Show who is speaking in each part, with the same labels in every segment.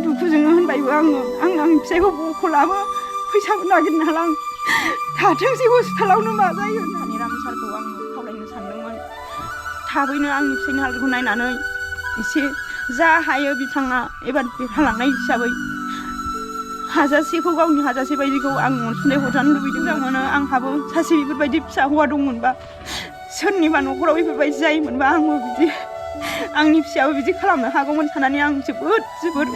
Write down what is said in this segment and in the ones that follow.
Speaker 1: दुखुजोंनो होनबायबो आङो आंनि फिसाइखौ बख'लाबो फैसाबो नागिरनो हाला आं थाथोंसै हस्पिटालावनो मा जायो होननानै राम सारखौ आं खावलायनो सानदोंमोन थाबैनो आंनि फिसाइनि हालोदखौ नायनानै एसे जा हायो बिथाङा एबार देरहालांनाय हिसाबै हाजासेखौ गावनि हाजासे बायदिखौ आं अनसुंथाइ हरजानो लुबैदों मोजां मोनो आंहाबो सासे बेफोरबायदि फिसा हौवा दंमोनबा सोरनिबा न'खराव बेफोरबायदि जायोमोनबा आंबो बिदि आंनि फिसायाबो बिदि खालामनो हागौमोन साननानै आं जोबोद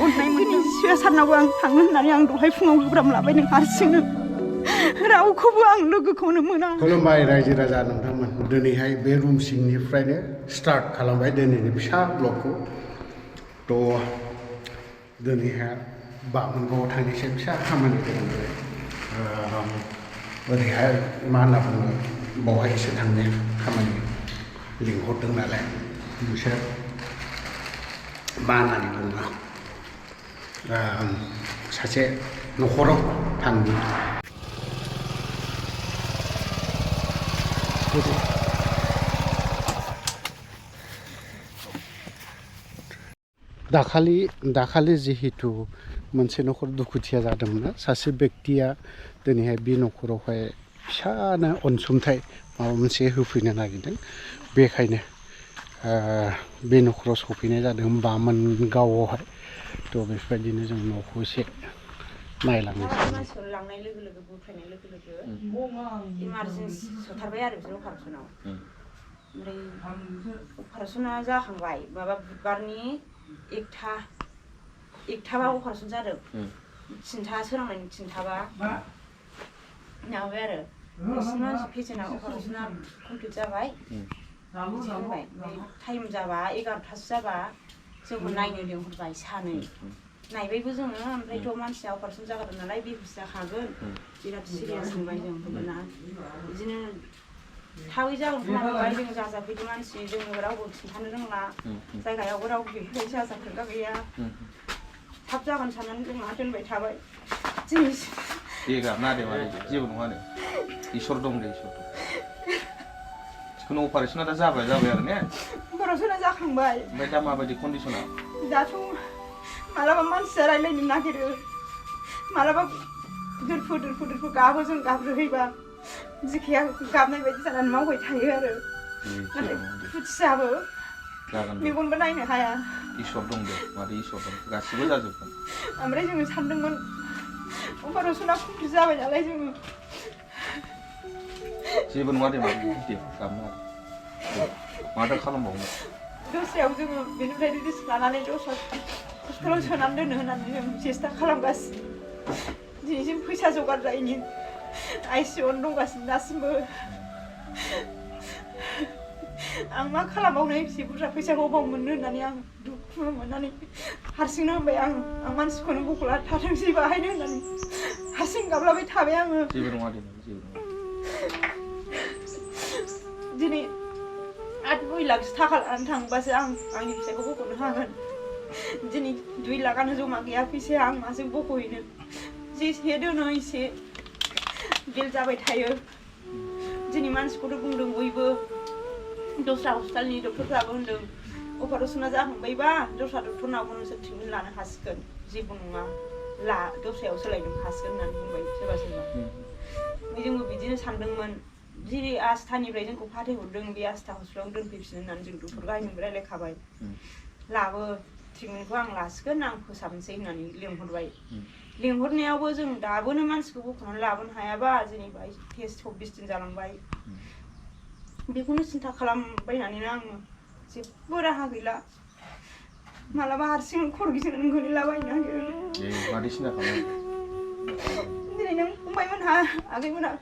Speaker 1: अननाय मोनो जिसुआ सारनावबो आं थांनो होननानै आं दहाय फुङाव गोब्राब लाबायदों हारसिंनो रावखौबो आं लोगोखौनो मोना
Speaker 2: खुलुमबाय रायजो राजा नोंथांमोन दिनैहाय बे रुम सिंनिफ्रायनो स्टार्ट खालामबाय दिनैनि फिसा ब्लगखौ थ' दिनैहाय बामोनगावआव थांनोसै फिसा खामानि दं ओरैहाय मा होनना बुङो बावहायसो थांनो खामानि लिंहरदों नालाय बिसोर मा होननानै बुङो सासे न'खराव थांनो दाखालि जिहेतु मोनसे न'खर दुखुथिया जादोंमोन सासे बेक्तिया दिनैहाय बे न'खरावहाय फिसानो अनसुंथाइ माबा मोनसे होफैनो नागिरदों बेखायनो बे न'खराव सफैनाय जादों बामोनगावआवहाय थ' बेफोरबायदिनो जों न'खौ एसे नायलांनो
Speaker 1: मानसिफोर लांनाय लोगो लोगो बुफायनाय लोगो लोगो इमारजेन्सि सोथारबाय आरो बिसोर अपारेसनाव ओमफ्राय अपारेसना जाखांबाय माबा बुधबारनि एकथाबा अपारेसन जादों थिनथा सोरांनायनि थिनथाबा माबाबाय आरो नोंसिनि मानसि पेसेन्टआ अपारेसना कमप्लिट जाबाय बिदि होनबाय ओमफ्राय टाइम जाबा 11थासो जाबा जोंखौ नायनो लिंहरबाय सानै नायबायबो जोङो ओमफ्रायथ' मानसिया अपारेसन जागोन नालाय बेहुस जाखागोन बिराद सिरियास मोनबाय जों होमबाना बिदिनो थाबै जागोन खोनाबाय जों जाजाफैदों मानसि जोङो रावबो खिन्थानो रोंला जायगायावबो रावबो बेफोरबायदि जाजाफेरग्रा गैया थाब जागोन साननानै जों मा दोनबाय थाबाय दिनैसिम
Speaker 3: ना दे माने जेबो नङा दे इसोर दं दे इसोर दं जिखुनु अपारेसना दा जाबाय आरो ने
Speaker 1: अपारेसना जाखांबाय
Speaker 3: ओमफ्राय दा माबायदि कन्डिसना
Speaker 1: दाथ' मालाबा मानसिया रायलायनो नागिरो मालाबा दोरफो गाबो जों गाब्रहैबा जिखाया गाबनाय बायदि जानानै मावबाय थायो आरो नाथाय फुथिसाबो मेगनबो नायनो हाया
Speaker 3: इसोर दं दे मादै इसोर दं गासिबो जाजोबगोन
Speaker 1: ओमफ्राय जोङो सानदोंमोन अपारेसना कमप्लिट जाबाय नालाय जोङो
Speaker 3: जेबो नङा दे मादै दे गाबनो आरो माथो खालामबावनो
Speaker 1: दस्रायाव जोङो बेनिफ्राय रिलिज लानानै दस्रा हस्पिटालाव सोनानै दोननो होननानै जों सेस्था खालामगासिनो दिनैसिम फैसा जगार जायैनि आइसिइउआवनो दंगासिनो दासिमबो आं मा खालामबावनो एसे बुरजा फैसाखौ अबाव मोननो होननानै आं दुखु मोननानै हारसिंनो होनबाय आं मानसिखौनो बख'ला थाथोंसै बाहायनो होननानै हारसिं गाबलाबाय थाबाय आङो
Speaker 3: जेबो नङा दे जेबो नङा
Speaker 1: दिनै 8-9 लाखसो थाखा लानानै थांबासो आं आंनि फिसाइखौ बख'नो हागोन दिनै 2 लाखानो जमा गैया फैसाया आं माजों बख'हैनो जेसे दोनो एसे बिल जाबाय थायो दिनै मानसिखौथ' बुंदों बयबो दस्रा हस्पिटालनि डक्टरफ्राबो होनदों अपारेसना जाखांबायबा दस्रा डक्टरनावबो नोंसोर ट्रिटमेन्ट लानो हासिगोन जेबो नङा दस्रायाव सोलायनो हासिगोन होननानै बुंबाय सोरबा ओमफ्राय जोंबो बिदिनो सानदोंमोन जेरै आस्थानिफ्राय जोंखौ फाथायहरदों बे आस्था हस्पिटालाव दोनफैफिनो होननानै जों डक्टर गाहायजोंबो रायलायखाबाय लाबो ट्रिटमेन्टखौ आं लासिगोन आं फोसाबनोसै होननानै लिंहरनायावबो जों दाबोनो मानसिखौ बख'नानै लाबोनो हायाबा जेनेबा टेस्ट 24 दिन जालांबाय बेखौनो सिन्था खालामबायनानैनो आङो जेबो राहा गैला मालाबा हारसिं खर' गिदिंनानै गोलैलाबायनो नागिरो
Speaker 3: मादै सिन्था खालामो
Speaker 1: दिनै नों फंबायमोनहा आगैमोनहा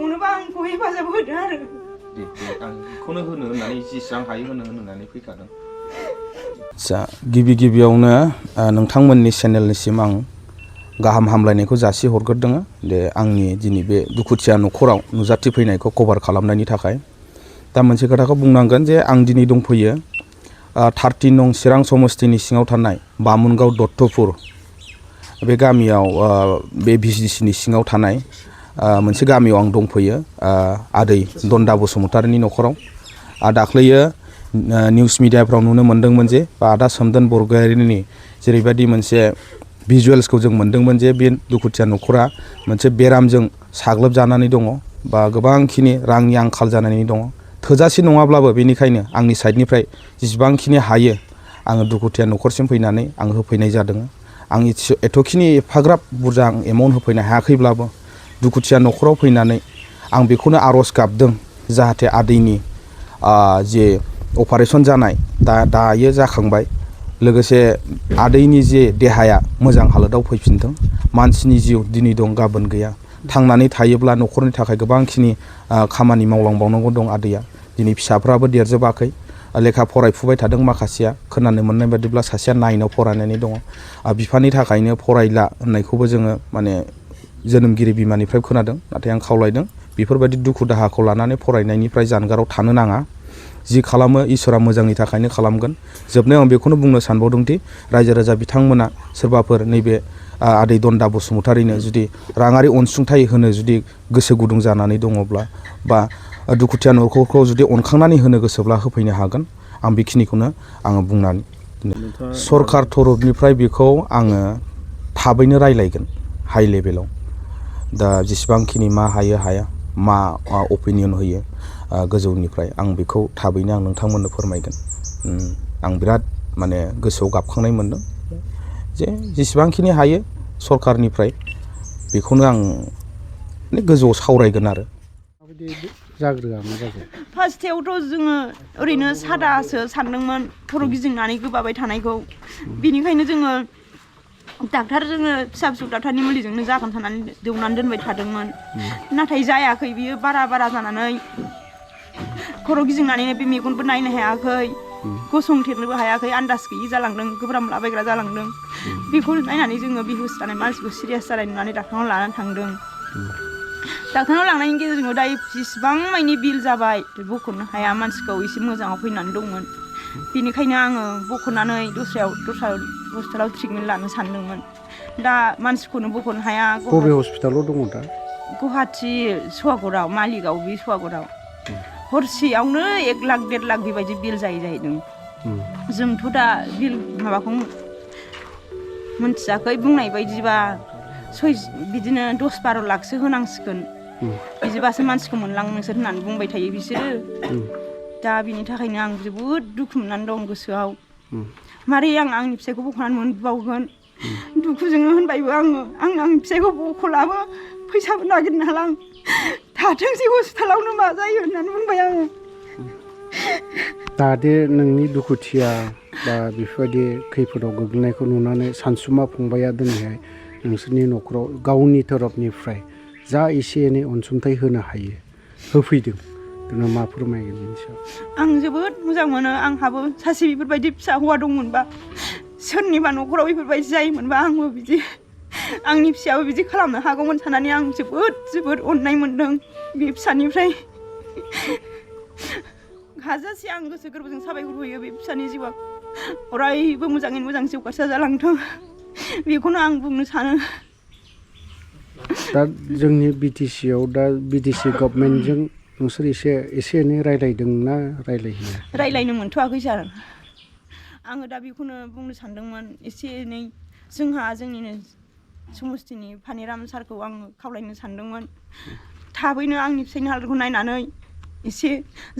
Speaker 1: अनोबा आंखौ हेफाजाब होदो आरो
Speaker 3: दे आं बेखौनो होनो होननानै जेसेबां हायो होननानै फैखादों गिबियावनो नोंथांमोननि चेनेलनिसिम आं गाहाम हामलायनायखौ जासिहरग्रोदों दे आंनि दिनै बे दुखुथिया न'खराव नुजाथिफैनायखौ कभार खालामनायनि थाखाय दा मोनसे खोथाखौ बुंनांगोन जे आं दिनै दंफैयो 13 नं चिरां समस्तिनि सिङाव थानाय बामुनगाव दत्तपुर बे गामियाव बे भिसिडिसिनि सिङाव थानाय मोनसे गामियाव आं दंफैयो आदै दन्दा बसुमतारिनि न'खराव दाख्लैयो निउस मिडियाफ्राव नुनो मोन्दोंमोन जे आदा सोमदोन बरगयारिनि जेरैबायदि मोनसे भिजुवेल्सखौ जों मोन्दोंमोन जे बे दुखुथिया न'खरा मोनसे बेरामजों साग्लोबजानानै दङ बा गोबांखिनि रांनि आंखाल जानानै दङ थोजासे नङाब्लाबो बेनिखायनो आंनि साइडनिफ्राय जेसेबांखिनि हायो आङो दुखुथिया न'खरसिम फैनानै आं होफैनाय जादों आं एथ'खिनि एफाग्राब बुरजा आं एमाउन्ट होफैनो हायाखैब्लाबो दुखुथिया न'खराव फैनानै आं बेखौनो आर'ज गाबदों जाहाथे आदैनि जे अपारेशन जानाय दायो जाखांबाय लोगोसे आदैनि जे देहाया मोजां हालोदाव फैफिनदों मानसिनि जिउ दिनै दं गाबोन गैया थांनानै थायोब्ला न'खरनि थाखाय गोबांखिनि खामानि मावलांबावनांगौ दं आदैया दिनै फिसाफ्राबो देरजोबाखै लेखा फरायफुबाय थादों माखासेया खोनानो मोननाय बादिब्ला सासेया 9आव फरायनानै दङ बिफानि थाखायनो फरायला होननायखौबो जोङो माने जोनोमगिरि बिमानिफ्राय खोनादों नाथाय आं खावलायदों बेफोरबायदि दुखु दाहाखौ लानानै फरायनायनिफ्राय जानगाराव थानो नाङा जि खालामो इसोरा मोजांनि थाखायनो खालामगोन जोबनायाव आं बेखौनो बुंनो सानबावदोंदि रायजो राजा बिथांमोना सोरबाफोर नैबे आदै दन्दा बसुमतारिनो जुदि राङारि अनसुंथाइ होनो जुदि गोसो गुदुं जानानै दङब्ला बा दुखुथिया न'खरखौ जुदि अनखांनानै होनो गोसोब्ला होफैनो हागोन आं बेखिनिखौनो आङो बुंनानै सरखार तरफनिफ्राय बेखौ आङो थाबैनो रायलायगोन हाइ लेभेलाव दा जेसेबांखिनि मा हायो हाया मा अपिनियन होयो गोजौनिफ्राय आं बेखौ थाबैनो आं नोंथांमोननो फोरमायगोन आं बिराद माने गोसोआव गाबखांनाय मोनदों जे जेसेबांखिनि हायो सरखारनिफ्राय बेखौनो आं माने गोजौआव सावरायगोन आरो
Speaker 1: फार्स्टआवथ' जोङो ओरैनो सादासो सानदोंमोन खर' गिदिंनानै गोबाबाय थानायखौ बिनिखायनो जोङो डाक्टार जोङो फिसा फिसौ डाक्टारनि मुलिजोंनो जागोन साननानै दौनानै दोनबाय थादोंमोन नाथाय जायाखै बियो बारा जानानै खर' गिदिंनानै बे मेगनबो नायनो हायाखै गसंथेनोबो हायाखै आन्दाज गैयि जालांदों गोब्राब लाबायग्रा जालांदों बेखौ नायनानै जोङो बेहुस जानाय मानसिखौ सिरियास जानाय नुनानै डाक्टारनाव लानानै थांदों डाक्टारनाव लांनायनि गेजेरजों दायो जेसेबां मानि बिल जाबाय बख'नो हाया मानसिखौ एसे मोजाङाव फैनानै दंमोन बेनिखायनो आङो बख'नानै दस्रा हस्पिटालाव ट्रिटमेन्ट लानो सानदोंमोन दा मानसिखौनो बख'नो हाया
Speaker 2: बबे हस्पिटालाव दङ दा
Speaker 1: गुवाहाटि सवागराव मालिगाव बे सवागराव हरसेयावनो 1 लाख 1.5 लाख बेबायदि बिल जाहैदों जोंथ' दा बिल माबाखौ मोनथियाखै बुंनाय बायदिबा बिदिनो 10-12 लाखसो होनांसिगोन बिदिबासो मानसिखौ मोनलाङो नोंसोर होननानै बुंबाय थायो बिसोरो दा बिनि थाखायनो आं जोबोद दुखु मोननानै दं गोसोआव मारै आंनि फिसायखौ बख'नानै मोनबावगोन दुखुजोंनो होनबायबो आङो आंनि फिसायखौ बख'लाबो फैसाबो नागिरनो हाला आं थाथोंसै हस्पिटालावनो मा जायो होननानै बुंबाय आङो
Speaker 2: जाहाथे नोंनि दुखुथिया बा बेफोरबायदि खैफोदाव गोग्लैनायखौ नुनानै सानसुमा फंबाया दिनैहाय नोंसोरनि न'खराव गावनि तरफनिफ्राय जा एसे एनै अनसुंथाइ होनो हायो होफैदों नोङो मा फोरमायगोन बेनि सायाव
Speaker 1: आं जोबोद मोजां मोनो आंहाबो सासे बेफोरबायदि फिसा हौवा दंमोनबा सोरनिबा न'खराव बेफोरबायदि जायोमोनबा आंबो बिदि आंनि फिसायाबो बिदि खालामनो हागौमोन साननानै आं जोबोद अननाय मोनदों बे फिसानिफ्राय हाजासे आं गोसो गोरबोजों साबायखर होयो बे फिसानि जिउआ अरायबो मोजाङैनो मोजां जौगासार जालांथों बेखौनो आं बुंनो सानो
Speaker 2: दा जोंनि बिटिसिआव दा बिटिसि गभर्नमेन्टजों नोंसोर एसे एनै रायलायदोंना रायलायनो
Speaker 1: मोनथ'वाखै सार आङो दा बेखौनो बुंनो सानदोंमोन एसे एनै जोंनिनो समस्थिनि फानिराम सारखौ आङो खावलायनो सानदोंमोन थाबैनो आंनि फिसायनि हालोदखौ नायनानै एसे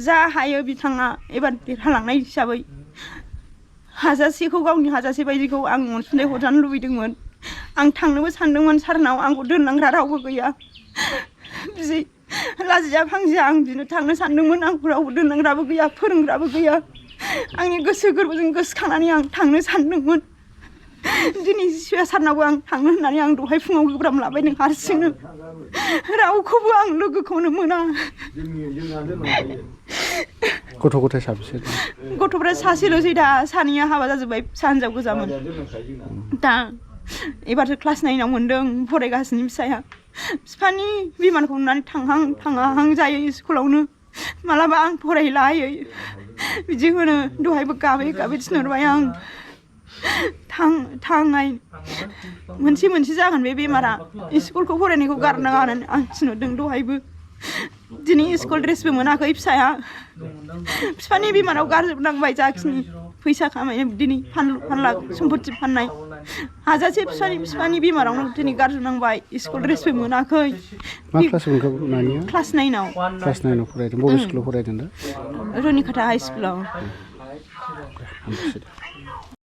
Speaker 1: जा हायो बिथाङा एबार देरहालांनाय हिसाबै हाजासेखौ गावनि हाजासे बायदिखौ आं अनसुंथाइ हरजानो लुबैदोंमोन आं थांनोबो सानदोंमोन सारनाव आंखौ दोनलांग्रा रावबो गैया बिदि लाजिया फांजिया आं बिदिनो थांनो सानदोंमोन आंखौ रावबो दोनलांग्राबो गैया फोरोंग्राबो गैया आंनि गोसो गोरबोजों गोसोखांनानै आं थांनो सानदोंमोन दिनै जिसुया सारनावबो आं थांनो होननानै आं दहाय फुङाव गोब्राब लाबायदों हारसिंनो रावखौबो आं लोगोखौनो मोना
Speaker 2: गथ' गथाय साबेसे
Speaker 1: गथ'फ्रा सासेल'सै दा सानैया हाबा जाजोब्बाय फिसा हिनजाव गोजामोन दा एबारसो क्लास 9आव मोनदों फरायगासिनो फिसाया बिफानि बिमानखौ नुनानै थांहां जायो स्कुलावनो मालाबा आं फरायलायै बिदि होनो दहायबो गाबै थिनहरबाय आं थांनाय मोनसे जागोन बे बेमारा स्कुलखौ फरायनायखौ गारनाङा होननानै आं थिनहरदों दहायबो दिनै स्कुल ड्रेसबो मोनाखै फिसाया बिफानि बेमाराव गारजोबनांबाय जाखिनि फैसा खामायनो दिनै फानलु फानला सम्पति फाननाय हाजासे बिफानि बेमारावनो दिनै गारजोबनांबाय स्कुल ड्रेसबो मोनाखै
Speaker 2: मा क्लास मोनखो नानिया
Speaker 1: क्लास 9आव
Speaker 2: फरायदों बबे स्कुलाव फरायदों दा
Speaker 1: रुनिकाटा हाइ स्कुलाव